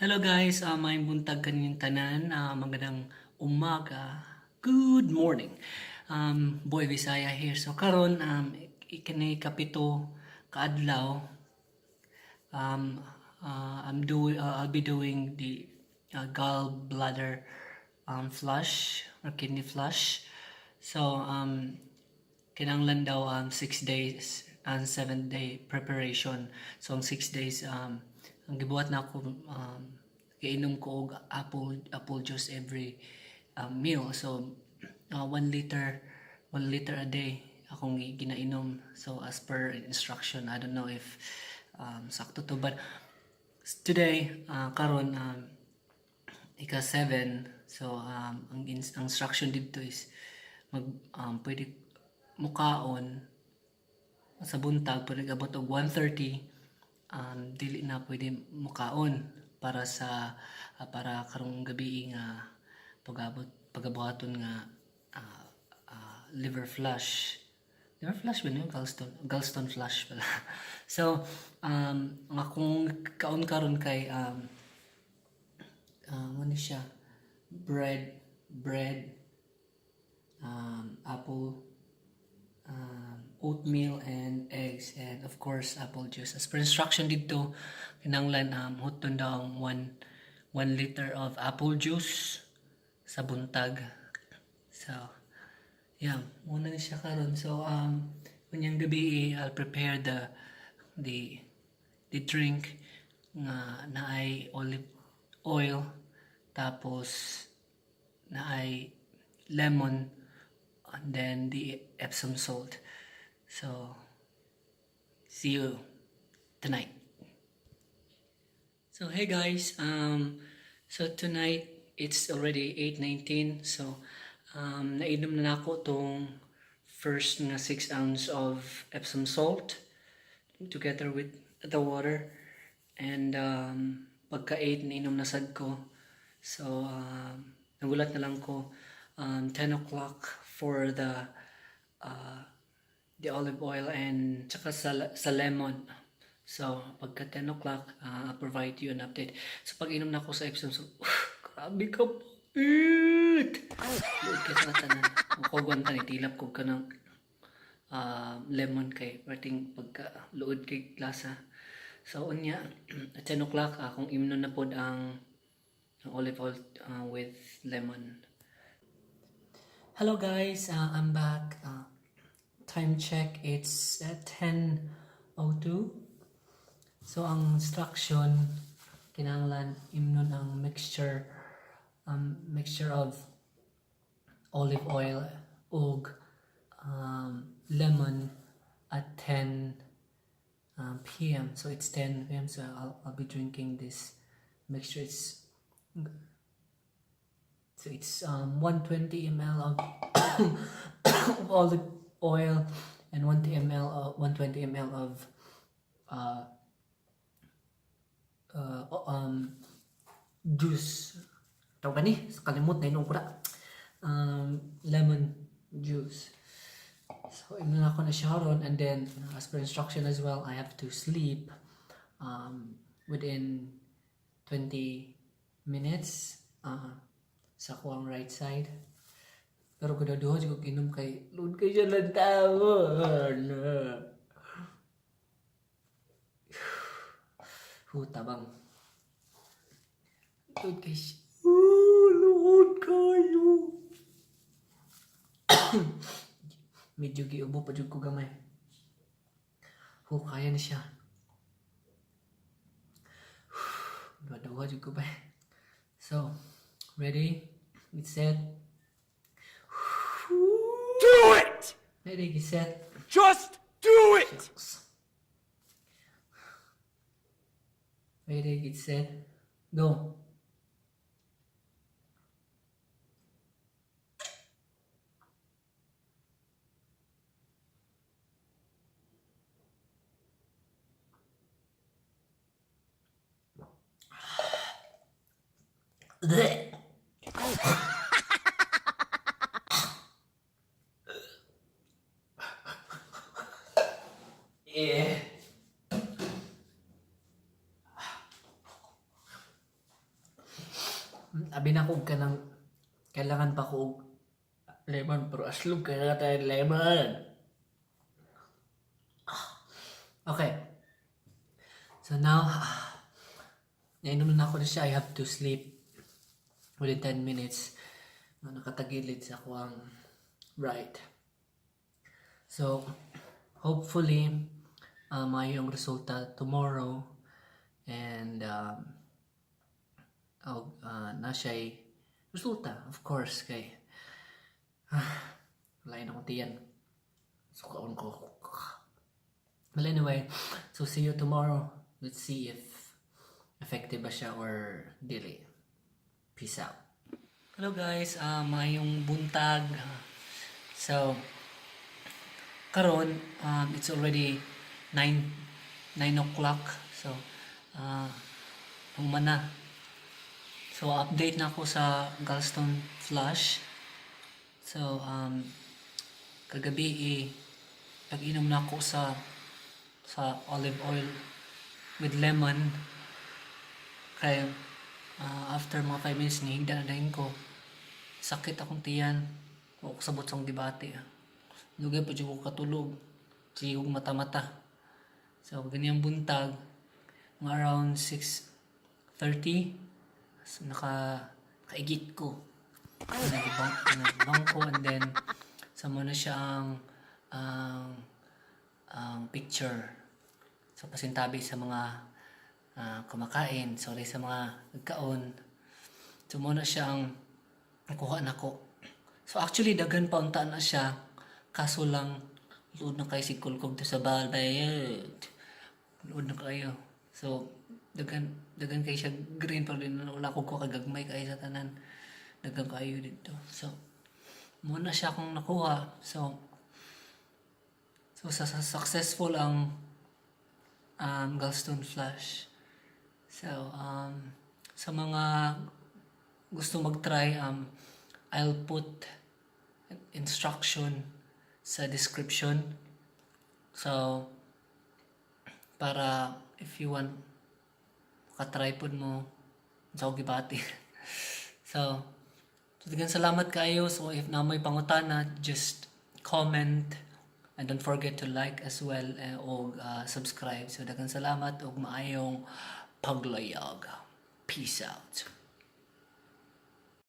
Hello guys, maayong buntag kaninyong tanan. Magandang umaga. Good morning. Boy Visaya here. So karon kini kapito kaadlaw, I'll be doing the gallbladder flush or kidney flush. So kinahanglan daw 6 days and 7 day preparation. So ang 6 days, ang gibuhat na ako, giinom ko og apple juice every meal. So 1 liter, 1 liter a day akong ginainom. So as per instruction, I don't know if sakto to, but today, karon, ika 7, so ang instruction dito is mag pwede mukaon sa buntag, pwede abot og 1:30, dili na pwede mukaon para sa para karong gabi nga pagabot pagabuhaton nga liver flush. Liver flush ba yun? Gallstone flush pala. So ang akong kaon karon kay ano siya, bread, apple, oatmeal and eggs and of course apple juice. As per instruction dito, kinahanglan huton daw ang 1 liter of apple juice sa buntag. So yeah, muna na siya karon. So unyang gabi, I'll prepare the drink nga naay olive oil, tapos naay lemon and then the Epsom salt. So see you tonight. So hey guys, so tonight it's already 8:19. So nainom na nako tong first nga 6 ounce of Epsom salt together with the water, and pagka 8 nainom na sad ko. So nagulat na lang ko 10 o'clock for the olive oil and tsaka sa lemon. So pagka 10 o'clock, I'll provide you an update. So pag inom na ako sa Epsom salt, grabe ka pait! Luod kay sa tanan. Ang kogwan ta ni tilap ko kanang lemon kay perting pagka luod kay lasa. So unya at 10 o'clock akong imnon na pod ang olive oil with lemon. Hello guys, I'm back. Time check, it's at 10:02. So ang instruction, kinahanglan imnon ang mixture of olive oil ug lemon at 10 p.m. So it's 10 p.m. So I'll be drinking this mixture. It's 120 ml of olive oil and 120 ml of juice. Tawag ni, sa kalimot na inom ko na. Lemon juice. So, inom na ako na siya ron, and then, as per instruction as well, I have to sleep within 20 minutes sa kuang right side. Pero kung duha jud ko inom kay luod kay siya lang tawon. Hu, tabang. Luod kay siya. Oh, luod kayo. Medyo giubo pa jud ko gamay. Hu, kaya na siya. Duha-duha jud ko ba. So, ready? Get set. Do it! Ready, get set. Just do it! Shucks. Ready, get set, go. Blech. Yeah. Abi na ko kanang kailangan pa ko og lemon, pero aslog kailangan tayo lemon. Okay. So now, nainom na ako na siya. I have to sleep within 10 minutes. No, nakatagilid sa akoang right. So, hopefully, maayo ang resulta tomorrow and oh, na siya'y resulta, of course, kay lain akong tiyan. Sukaon ko. Well, anyway, so see you tomorrow. Let's see if effective ba siya or dili. Peace out. Hello guys, maayong buntag. So, karon it's already 9 o'clock. So, human na. So, update na ako sa gallstone flush. So, kagabi eh, pag-inom na ako sa olive oil with lemon. Kaya, after mga 5 minutes, nihigda na dayon ko. Sakit akong tiyan. Wa ko sabot sa akong gibati. Dugay pa jud ko katulog. Sige kong mata-mata. So, ganyang buntag, mga around 6:30, so, nakaigit ko. Nagbang ko and then sa na siya ang picture. So, pasintabi sa mga kumakain. Sorry sa mga nagkaon. So, muna siya ang nakuha nako. So, actually, daghan pa unta na siya. Kaso lang, luod na kayo si kulkob to sa balbayad. Luod na kayo. So, daghan kayo siya green pero din wala ko ko kagagmay kayo sa tanan. Daghan kayo dito. So, muna siya akong nakuha. So, sa successful ang gallstone flush. So, sa mga gusto mag-try, I'll put instruction sa description. So, para if you want, makatry pod mo sa akong gibati. So, daghang salamat kayo. So, if naa moy pangutana, just comment and don't forget to like as well og subscribe. So, daghang salamat og maayong paglayag. Peace out.